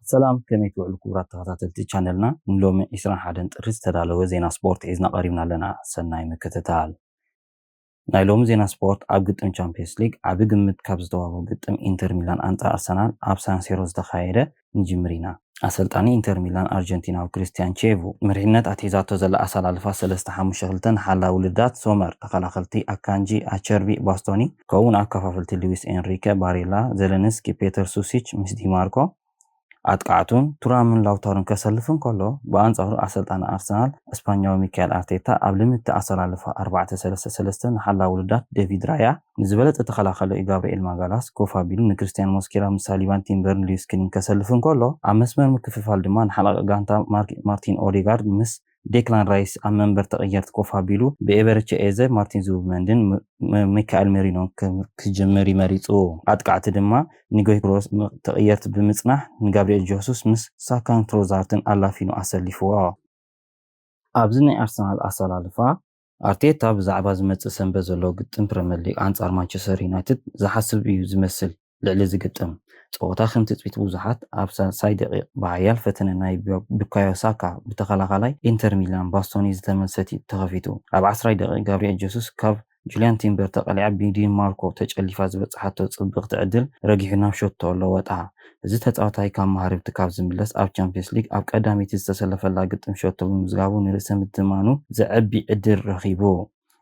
ሰላም፣ ከመይ ትውዕሉ ክቡራት ተኸታተልቲ ቻነልና? ንሎሚ ዕስራን ሓደን ጥሪ ዝተዳለወ ዜና ስፖርት ሒዝና ቀሪብና ኣለና። ሰናይ ምክትታል። ናይ ሎሚ ዜና ስፖርት ኣብ ግጥም ቻምፒየንስ ሊግ ዓቢ ግምት ካብ ዝተዋህቦ ግጥም ኢንተር ሚላን ኣንጻር ኣርሰናል ኣብ ሳንሲሮ ዝተኻየደ ንጅምር ኢና። ኣሰልጣኒ ኢንተር ሚላን ኣርጀንቲናዊ ክርስቲያን ቼቩ መሪሕነት ኣትሒዛቶ ዘላ ኣሰላልፋ ሰለስተ ሓሙሽተ ክልተ ንሓላዊ ውልዳት ሶመር፣ ተኸላኸልቲ ኣካንጂ፣ ኣቸርቢ፣ ባስቶኒ፣ ከምኡውን ኣከፋፈልቲ ሉዊስ ኤንሪከ፣ ባሬላ፣ ዘለንስኪ፣ ፔተር ሱሲች ምስ ዲማርኮ፣ ኣጥቃዕቱን ቱራምን ላውታሮን ከሰልፍ እንከሎ፣ ብኣንጻሩ ኣሰልጣኒ ኣርሰናል እስፓኛዊ ሚካኤል ኣርቴታ ኣብ ልምቲ ኣሰላልፋ ኣርባዕተ ሰለስተ ሰለስተ ንሓላዊ ውልዳት ዴቪድ ራያ ንዝበለጸ ተኸላኸሊ ጋብርኤል ማጋላስ፣ ኮፋ ቢሉ ንክርስቲያን ሞስኬራ ምስ ሳሊባን ቲምበርን ሉዊስ ስኪሊን ከሰልፍ እንከሎ፣ ኣብ መስመር ምክፍፋል ድማ ንሓለቓ ጋንታ ማርክ- ማርቲን ኦዴጋርድ ምስ ዴክላን ራይስ ኣብ መንበር ተቐየርቲ ኮፍ ኣቢሉ ብኤበረቸ ኤዘ፣ ማርቲን ዙቢመንዲን ም- ም- ሚካኤል ሜሪኖን ክም- ክጅምር ይመሪጹ። ኣጥቃዕቲ ድማ ንጎይ ክሮስ ም- ተቐየርቲ ብምጽናሕ ንጋብሪኤል ጀሱስ ምስ ሳካን ትሮዛርትን ኣላፊኑ ኣሰሊፍዎ። ኣብዚ ናይ ኣርሰናል ኣሰላልፋ ኣርቴታ ብዛዕባ ዝመጽእ ሰንበት ዘሎ ግጥም ፕረምየር ሊግ ኣንጻር ማንቸስተር ዩናይትድ ዝሓስብ እዩ ዝመስል። ልዕሊ እዚ ግጥም ጸወታ ከም ትጽቢት ብዙሓት ኣብ ሳልሳይ ደቂቕ ብሓያል ፈተነ ናይ ብ- ቡካዮ ሳካ ብተኸላኻላይ ኢንተር ሚላን ባስቶኒ ዝተመልሰት እዩ ተኸፊቱ። ኣብ ዓስራይ ደቂቕ ጋብሪኤል ጀሱስ ካብ ጁልያን ቲምበር ተቐሊዓ ብዲ ማርኮ ተጨሊፋ ዝበጽሓቶ ጽብቕቲ ዕድል ረጊሑ ናብ ሸቶ ለወጣ። እዚ ተጻዋታይ ካብ መሃርብቲ ካብ ዝምለስ ኣብ ቻምፒየንስ ሊግ ኣብ ቀዳመይቲ ዝተሰለፈላ ግጥም ሸቶ ብምዝጋቡ ንርእሰ ምትእምማኑ ዘዕቢ ዕድል ረኺቡ።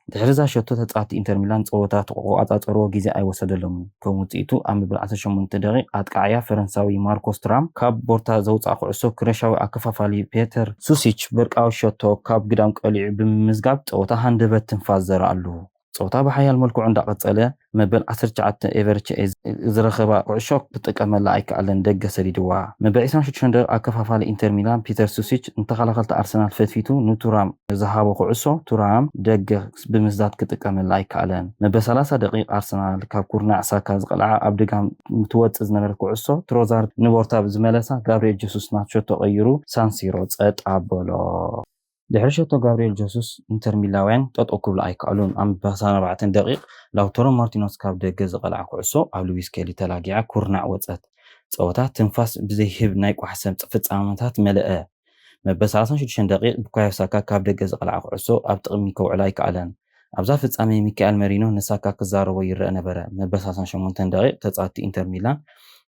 ድሕሪ እዛ ሸቶ ተጻወትቲ ኢንተር ሚላን ጸወታ ተቆጻጸርዎ ግዜ ኣይወሰደሎምን። ከም ውጽኢቱ ኣብ መበል ዓሰርተ ሸሞንተ ደቂቕ ኣጥቃዓያ ፈረንሳዊ ማርኮስ ቱራም ካብ ቦርታ ዘውጽኣ ኩዕሶ ክረሻዊ ኣከፋፋሊ ፔተር ሱሲች በርቃዊ ሸቶ ካብ ግዳም ቀሊዑ ብምምዝጋብ ጸወታ ሃንደበት ትንፋስ ዘርኣሉ። ጸወታ ብሓያል መልክዑ እንዳቐጸለ መበል ዓሰርተ ትሽዓተ ኤቨርቸ ዝረኸባ ኩዕሾ ክጥቀመላ ኣይከኣለን፣ ደገ ሰዲድዋ። መበል ዕስራን ሽዱሽተን ደቂቕ ኣከፋፋሊ ኢንተር ሚላን ፒተር ሱሲች ንተኸላኸልቲ ኣርሰናል ፈትፊቱ ንቱራም ዝሃቦ ኩዕሶ ቱራም ደገ ብምስዳድ ክጥቀመላ ኣይከኣለን። መበል ሰላሳ ደቂቕ ኣርሰናል ካብ ኩርናዕ ሳካ ዝቐልዓ ኣብ ደጋም ትወጽእ ዝነበረት ኩዕሶ ትሮዛርድ ንቦርታ ብዝመለሳ ጋብሪኤል ጀሱስ ናብ ሸቶ ቀይሩ ሳንሲሮ ጸጥ ኣበሎ። ድሕሪ ሸቶ ጋብሪኤል ጀሱስ ኢንተር ሚላውያን ጠጠው ክብሉ ኣይከኣሉን። ኣብ መበል ሰላሳ ኣርባዕተ ደቂቕ ላውተሮ ማርቲኖስ ካብ ደገ ዝቐልዓ ኩዕሶ ኣብ ሉዊስ ኬሊ ተላጊዓ ኩርናዕ ወጸት። ጸወታ ትንፋስ ብዘይህብ ናይ ኳሕሰ ፍጻመታት መለአ። መበል ሰላሳን ሽዱሽተን ደቂቕ ቡካዮ ሳካ ካብ ደገ ዝቐልዓ ኩዕሶ ኣብ ጥቕሚ ከውዕላ ኣይከኣለን። ኣብዛ ፍጻሜ ሚካኤል መሪኖ ንሳካ ክዛረቦ ይረአ ነበረ። መበል ሰላሳን ሸሞንተን ደቂቕ ተጻወትቲ ኢንተር ሚላን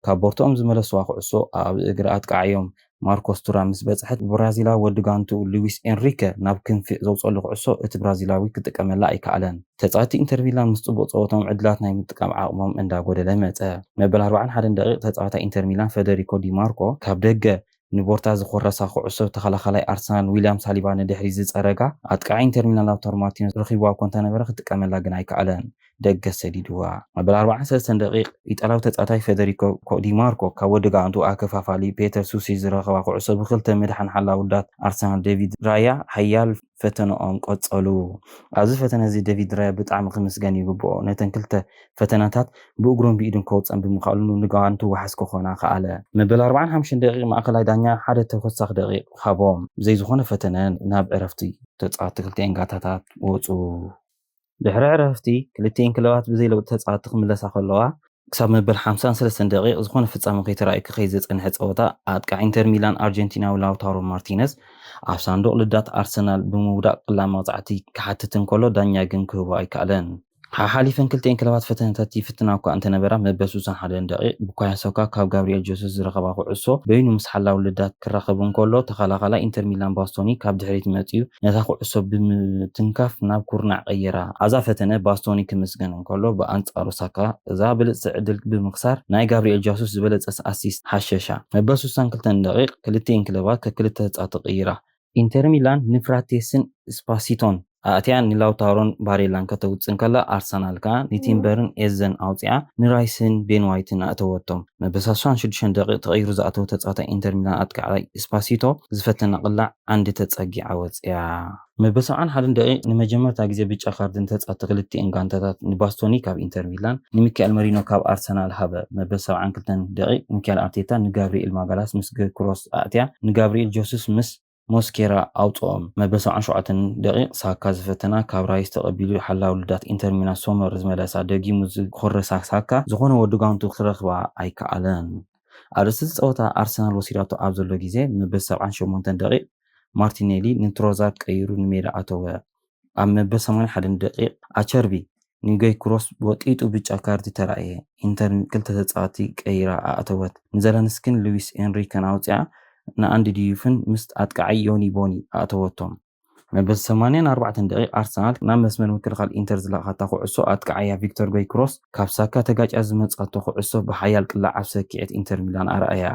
ካብ ቦርትኦም ዝመለስዋ ኩዕሶ ኣብ እግሪ ኣጥቃዓዮም ማርኮስ ቱራም ምስ በጽሐት ብራዚላዊ ወዲ ጋንቱ ሉዊስ ኤንሪከ ናብ ክንፊ ዘውጸሉ ኩዕሶ እቲ ብራዚላዊ ክጥቀመላ ኣይከኣለን። ተጻወትቲ ኢንተር ሚላን ምስ ጽቡቕ ጸወቶም ዕድላት ናይ ምጥቃም ዓቕሞም እንዳጎደለ መጸ። መበል ኣርባዓን ሓደን ደቂቕ ተጻዋታይ ኢንተር ሚላን ፈደሪኮ ዲማርኮ ካብ ደገ ንቦርታ ዝኾረሳ ኩዕሶ ተኸላኻላይ ኣርሰናል ዊልያም ሳሊባ ንድሕሪት ዝጸረጋ ኣጥቃዒ ኢንተር ሚላን ላውታሮ ማርቲኖስ ረኺብዋ እኳ እንተነበረ ክጥቀመላ ግን ኣይከኣለን። ደገ ሰዲድዋ። መበል ኣርባዓን ሰለስተን ደቂቕ ኢጣልያዊ ተጻዋታይ ፈደሪኮ ኮ- ዲማርኮ ካብ ወዲ ጋንቱ ኣከፋፋሊ ፔተር ሱሲ ዝረኸባ ኩዕሶ ብክልተ ምድሓን ሓላ ውዳት ኣርሰናል ዴቪድ ራያ ሓያል ፈተነኦም ቀጸሉ። ኣብዚ ፈተነ እዚ ዴቪድ ራያ ብጣዕሚ ክምስገን ይግብኦ። ነተን ክልተ ፈተነታት ብእግሩን ብኢዱን ከውጸን ብምኽኣሉ ንጋንቱ ዋሕስ ክኾና ከኣለ። መበል ኣርባዓን ሓሙሽተን ደቂቕ ማእከላይ ዳኛ ሓደ ተወሳኺ ደቂቕ ሃቦም። ብዘይ ዝኾነ ፈተነ ናብ ዕረፍቲ ተጻወትቲ ክልቲኤን ጋንታታት ወጹ። ድሕሪ ዕረፍቲ ክልቲኤን ክለባት ብዘይ ለውጢ ተጻወትቲ ክምለሳ ከለዋ፣ ክሳብ መበል ሓምሳን ሰለስተን ደቂቕ ዝኾነ ፍጻመ ከይተራእዩ ክኸይድ ዝጸንሐ ጸወታ፣ ኣጥቃዒ ኢንተር ሚላን ኣርጀንቲናዊ ላውታሮ ማርቲነዝ ኣብ ሳንዱቕ ልዳት ኣርሰናል ብምውዳቕ ቅላዕ መቕጻዕቲ ክሓትት እንከሎ፣ ዳኛ ግን ክህቦ ኣይከኣለን። ሓሓሊፈን ክልቲኤን ክለባት ፈተነታት ይፍትና እኳ እንተነበራ፣ መበል ስሳን ሓደን ደቂቕ ቡካዮ ሳካ ካብ ጋብሪኤል ጀሱስ ዝረኸባ ኩዕሶ በይኑ ምስ ሓላው ልዳት ክራኸብ እንከሎ፣ ተኸላኻላይ ኢንተር ሚላን ባስቶኒ ካብ ድሕሪት መጺኡ ነታ ኩዕሶ ብምትንካፍ ናብ ኩርናዕ ቀየራ። ኣብዛ ፈተነ ባስቶኒ ክምስገን እንከሎ፣ ብኣንጻሩ ሳካ እዛ ብልጽቲ ዕድል ብምኽሳር ናይ ጋብሪኤል ጀሱስ ዝበለጸ ኣሲስት ሓሸሻ። መበል ስሳን ክልተን ደቂቕ ክልቲኤን ክለባት ከክልተ ተጻወትቲ ቀይራ። ኢንተር ሚላን ንፍራቴስን ስፓሲቶን ኣእትያ ንላውታሮን ባሬላን ከተውጽእ እንከላ፣ ኣርሰናል ከኣ ንቲምበርን ኤዘን ኣውጺኣ ንራይስን ቤን ዋይትን ኣእተወቶም። መበል ሰላሳን ሽዱሽተን ደቂቕ ተቐይሩ ዝኣተወ ተጻዋታይ ኢንተር ሚላን ኣጥቃዓይ ስፓሲቶ ዝፈተና ቅላዕ ዓንዲ ተጸጊዓ ወጺኣ። መበል ሰብዓን ሓደን ደቂቕ ንመጀመርታ ግዜ ብጫ ካርዲ ንተጻወትቲ ክልቲኤን ጋንታታት ንባስቶኒ ካብ ኢንተር ሚላን ንሚካኤል መሪኖ ካብ ኣርሰናል ሃበ። መበል ሰብዓን ክልተን ደቂቕ ሚካኤል ኣርቴታ ንጋብሪኤል ማጋላስ ምስ ግር ክሮስ ኣእትያ ንጋብሪኤል ጆሱስ ምስ ሞስኬራ ኣውጽኦም። መበል ሰብዓን ሸውዓተን ደቂቕ ሳካ ዝፈተና ካብ ራይስ ተቐቢሉ ሓላው ልዳት ኢንተር ሚላን ሶመር ዝመለሳ ደጊሙ ዝኮረሳ ሳካ ዝኾነ ወዲ ጋንቱ ክረኽባ ኣይከኣለን። ኣርእስቲ እቲ ጸወታ ኣርሰናል ወሲዳቶ ኣብ ዘሎ ግዜ መበል ሰብዓን ሸሞንተን ደቂቕ ማርቲኔሊ ንትሮዛርድ ቀይሩ ንሜዳ ኣተወ። ኣብ መበል ሰማንያን ሓደን ደቂቕ ኣቸርቢ ንጎይ ክሮስ ወጢጡ ብጫ ካርዲ ተራእየ። ኢንተር ክልተ ተጻወቲ ቀይራ ኣእተወት። ንዘለንስኪን ሉዊስ ኤንሪከን ኣውጽኣ ንኣንዲ ዲዩፍን ምስ ኣጥቃዓይ ዮኒ ቦኒ ኣእተወቶም። መበል ሰማንያን ኣርባዕተን ደቂቕ ኣርሰናል ናብ መስመር ምክልኻል ኢንተር ዝለኣኻታ ኩዕሶ ኣጥቃዓያ ቪክቶር ጎይ ክሮስ ካብ ሳካ ተጋጫ ዝመጻቶ ኩዕሶ ብሓያል ቅላዕ ኣብ ሰኪዐት ኢንተር ሚላን ኣርኣያ።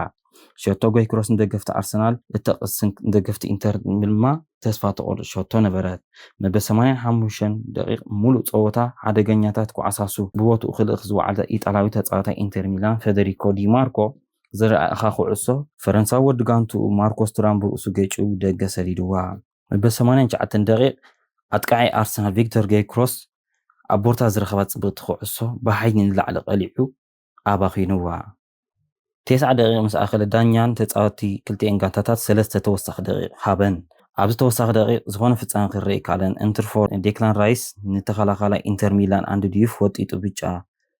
ሸቶ ጎይ ክሮስ ንደገፍቲ ኣርሰናል እተቕስን ንደገፍቲ ኢንተር ድማ ተስፋ ተቖርጽ ሸቶ ነበረት። መበል ሰማንያን ሓሙሽተን ደቂቕ ሙሉእ ጸወታ ሓደገኛታት ኳዕሳሱ ብቦትኡ ክልእኽ ዝወዓለ ኢጣላዊ ተጻዋታይ ኢንተር ሚላን ፈደሪኮ ዲ ማርኮ ዝረኣኻ ኩዕሶ ፈረንሳዊ ወዲ ጋንቱ ማርኮስ ቱራም ብርእሱ ገጭ ደገ ሰዲድዋ። መበል ሰማንያን ትሽዓተን ደቂቕ ኣጥቃዓይ ኣርሰናል ቪክቶር ጎይ ክሮስ ኣብ ቦርታ ዝረኸባ ጽብቕቲ ኩዕሶ ብሓይሊ ንላዕሊ ቀሊዑ ኣባኺንዋ። ተስዓ ደቂቕ ምስ ኣኸለ ዳኛን ተጻወቲ ክልቲኤን ጋንታታት ሰለስተ ተወሳኺ ደቂቕ ሃበን። ኣብዚ ተወሳኺ ደቂቕ ዝኾነ ፍጻመ ክረኣ ኣይከኣለን። እንትርፎ ዴክላን ራይስ ንተኸላኻላይ ኢንተር ሚላን ኣንዲ ዲዩፍ ወጢጡ ብጫ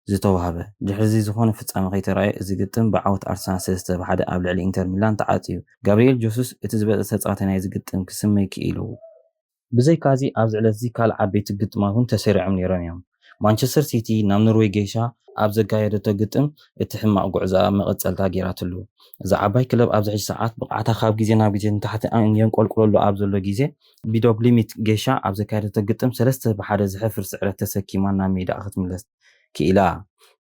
ዝተዋህበ። ድሕሪዚ ዝኾነ ፍጻመ ከይተራእየ እዚ ግጥም ብዓወት ኣርሰናል ሰለስተ ብሓደ ኣብ ልዕሊ ኢንተር ሚላን ተዓጽዩ። ጋብሪኤል ጆሱስ እቲ ዝበለጸ ተጻዋታይ ናይዚ ግጥም ክስመይ ክኢሉ። ብዘይካዚ ኣብዚ ዕለትዚ ካልእ ዓበይቲ ግጥማት እውን ተሰሪዖም ነይሮም እዮም። ማንቸስተር ሲቲ ናብ ኖርዌይ ጌሻ ኣብ ዘካየደቶ ግጥም እቲ ሕማቕ ጉዕዞኣ መቐጸልታ ገይራትሉ። እዛ ዓባይ ክለብ ኣብዚ ሕጂ ሰዓት ብቕዓታ ካብ ግዜ ናብ ግዜ ንታሕቲ የንቆልቁለሉ ኣብ ዘሎ ግዜ ቢዶብ ሊሚት ጌሻ ኣብ ዘካየደቶ ግጥም ሰለስተ ብሓደ ዝሕፍር ስዕረት ተሰኪማ ናብ ሜዳ ክትምለስ ክኢላ።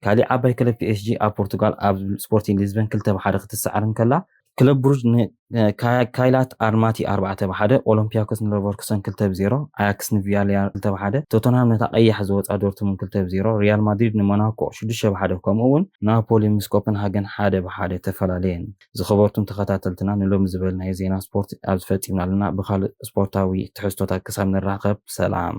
ካሊእ ዓባይ ክለብ ፒኤስጂ ኣብ ፖርቱጋል ኣብ ስፖርቲንግ ሊዝበን ክልተ ብሓደ ክትሰዓር እንከላ ክለብ ብሩጅ ንካይላት ኣርማቲ ኣርባዕተ ብሓደ፣ ኦሎምፒያኮስ ንለቨርኩሰን ክልተ ብዜሮ፣ ኣያክስ ንቪያሪያል ክልተ ብሓደ፣ ቶተንሃም ነታ ቀያሕ ዝወፃ ዶርትሙንድ ክልተ ብዜሮ፣ ሪያል ማድሪድ ንሞናኮ ሽዱሽተ ብሓደ ከምኡ እውን ናፖሊ ምስ ኮፐንሃገን ሓደ ብሓደ ተፈላለየን። ዝኸበርቱም ተኸታተልትና ንሎሚ ዝበልናዮ ዜና ስፖርት ኣብዚ ፈፂምና ኣለና። ብካልእ ስፖርታዊ ትሕዝቶታት ክሳብ ንራኸብ ሰላም።